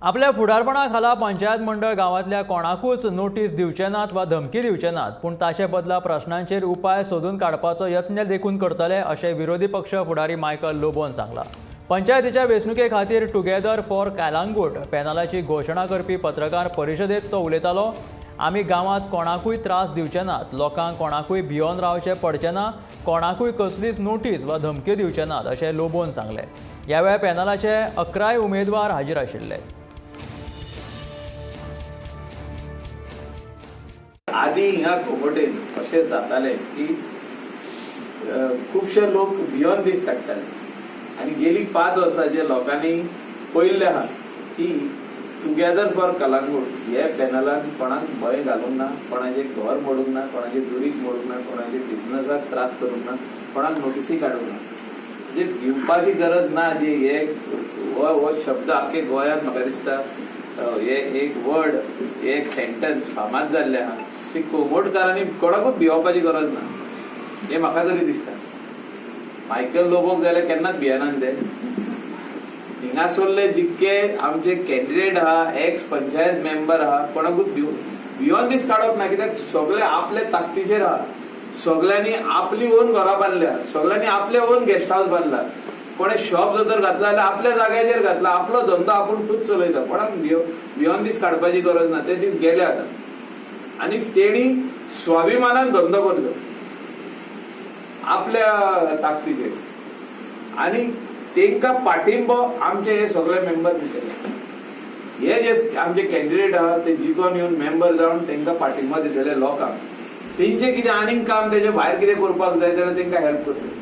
आपल्या फुडारपणा खाला पंचायत मंडळ गांवांतल्या कोणाकूच नोटीस दिवचे नात वा धमकी दिवचे नात, पूण ताचे बदला प्रश्नांचेर उपाय सोदून काडपाचो यत्न देखून करतले, अशें विरोधी पक्ष फुडारी मायकल लोबोन सांगलां. पंचायतीच्या वेंचणुके खातीर टुगेदर फॉर कॅलांगूट पॅनलाची घोशणा करपी पत्रकार परिशदेंत तो उलयतालो. आमी गांवांत कोणाकूय त्रास दिवचे नात, लोकांक कोणाकूय भियोन रावचें पडचें ना, कोणाकूय कसलीच नोटीस वा धमक्यो दिवचे नात, अशें लोबोन सांगलें. ह्या वेळार पॅनलाचे 11 उमेदवार हाजीर आशिल्ले. आदी हिंगा कोगोटेन अशें जातालें की खुबशे लोक भियोन दीस काडटाले आनी गेली 5 वर्सां जे लोकांनी पळयल्लें आहा की टुगेदर फॉर कलांगूट हे पॅनलान कोणाक भंय घालूंक ना, कोणाचें घर मोडूंक ना, कोणाचें दुरीग मोडूंक ना, कोणाचे बिझनसाक त्रास करूंक ना, कोणाक नोटिसी काडूंक ना. म्हणजे भिवपाची गरज ना. जी हे हो शब्द आख्खे गोंयांत म्हाका दिसता हे एक वर्ड, हे एक सेंटन्स फामाद जाल्लें आहा ती कोमोडकारांनी कोणाकूच भियोवपाची गरज ना, हें म्हाका तरी दिसता. मायकल लोबोक जाल्यार केन्नाच भियेनात ते. हिंगासरले जितके आमचे कॅन्डिडेट आहा, एक्स पंचायत मेंबर आहा, कोणाकूच भियोन दीस काडप ना, कित्याक सगळे आपले ताकदीचेर आहा. सगळ्यांनी आपली ओन घरां बांदल्या, सगळ्यांनी आपले ओन गेस्ट हाऊस बांदला. कोणे शॉप जर तर घातला जाल्यार आपल्या जाग्याचेर घातला. आपलो धंदो आपूण खूद चलयता. कोणाक भियोन दीस काडपाची गरज ना. ते दीस गेले आतां आनी तेणी स्वाभिमानान धंदो करचो आपल्या ताकदीचेर आनी तेंकां पाठिंबो आमचे हे सगळे मेंबर दितले. हे जे आमचे कॅन्डिडेट आहा ते जिखोन येवन मेंबर जावन तेंकां पाठिंबो दितले लोकांक. तेंचे कितें आनीक काम तेजे भायर कितें करपाक जाय जाल्यार तेंकां हेल्प करतले.